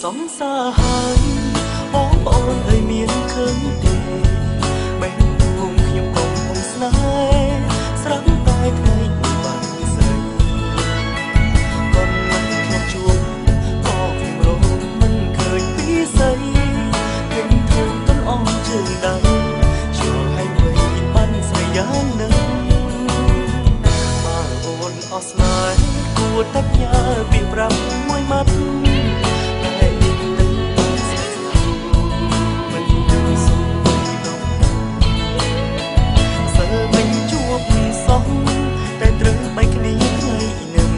សង្សារហើយបងប្អូនអើយមានឃើញទេបេះដូងខ្ញុំកំពុងស្នេហ៍ស្រាប់តែថ្ងៃបានស្រីកន្លែងខ្ញុំជួបក៏ខ្ញុំរកមិនឃើញពីស្រីឃើញធំទន់អងជើងដៃជួឲ្យវិញបានស្រីយ៉ាងនឹងបើអូនអស់ស្នេហ៍គួរតែផ្ញើពីប្រាប់មួយម៉ាត់តែត្រូវបែកគ្នាថ្ងៃនឹង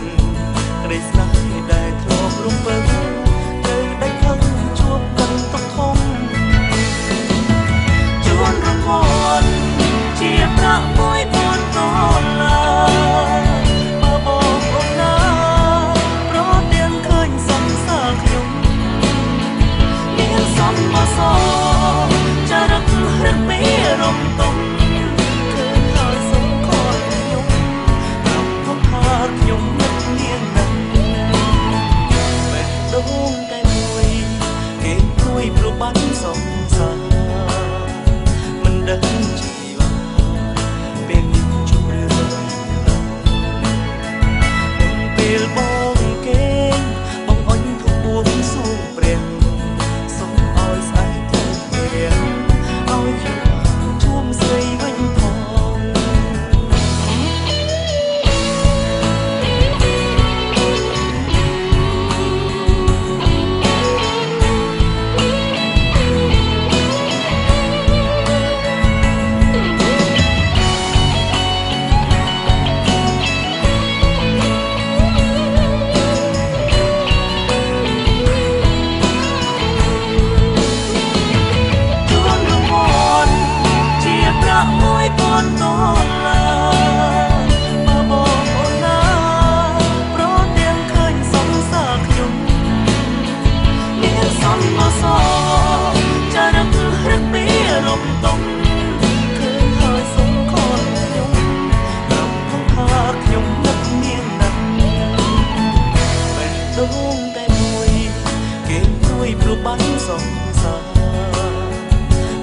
ក្តីស្នេហ៍ដែលធ្លាប់រំពឹងត្រូវដាច់ខំជួបនឹងទុកធំជួនរង្វាន់ជាប្រាក់1000ដុល្លារបើបងអូនណាប្រទាំងឃើញសង្សារខ្ញុំមានសំបសចារឹករឹកពីរំទុំខ្ញុំនឹកនាងណាស់បេះដូងតែមួយគេព្រួយព្រោះបានសង្សារមិនដឹងជីវ៉ាពេលនេះជួបរឿងអ្វីខ្លះមុនពេលបងគេងបងអញធំបួងសួងព្រះសូមឲ្យស្អែកទៅព្រះឲ្យខ្ញុំជួបស្រីវិញផង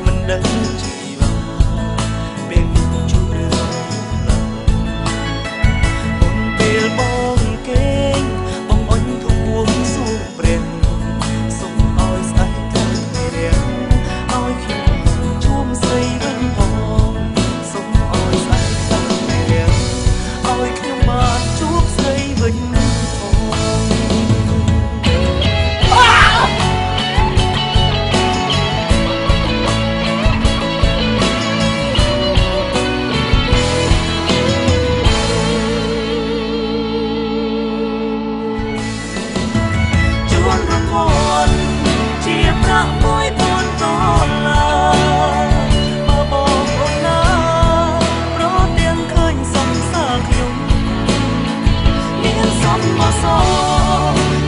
មិនដឹងជីវ៉ាពេលនេះជួបរឿងអ្វីខ្លះមុនពេលបងគេងបងអញធំបួងសួងព្រះសូមឲ្យស្អែកទៅព្រះឲ្យខ្ញុំជួបស្រីវិញផងសូមឲ្យស្អែកទៅព្រះឲ្យខ្ញុំបានជួបស្រីវិញផង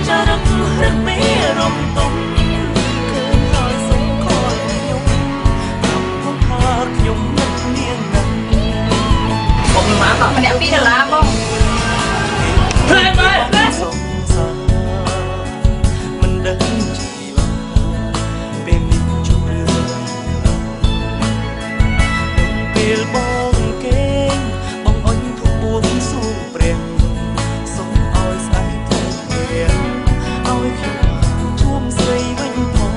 ចារឹករឹកពីរំទុំឃើញហើយសុខខលខ្ញុំប្រាប់ផងថាខ្ញុំនឹកនាងណាស់បងម៉ាក់ម្នាក់2ដុល្លារបងផ្លែបែសង្សារមិនដឹងជីវ៉ាពេលនេះជួបរឿងអ្វីខ្លះមុនពេលបងគេងបងអញធំបួងសួងព្រះសូមឲ្យស្អែកទៅព្រះឲ្យខ្ញុំជួបស្រីវិញផង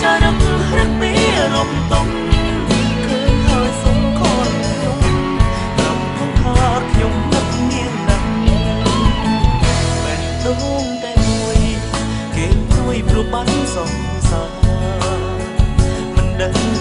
ចារឹករឹកពីរំទុំឃើញហើយសុំខលខ្ញុំប្រាប់ផងថាខ្ញុំនឹកនាងណាស់បេះដូងតែមួយគេព្រួយព្រោះបានសង្សារមិនដឹង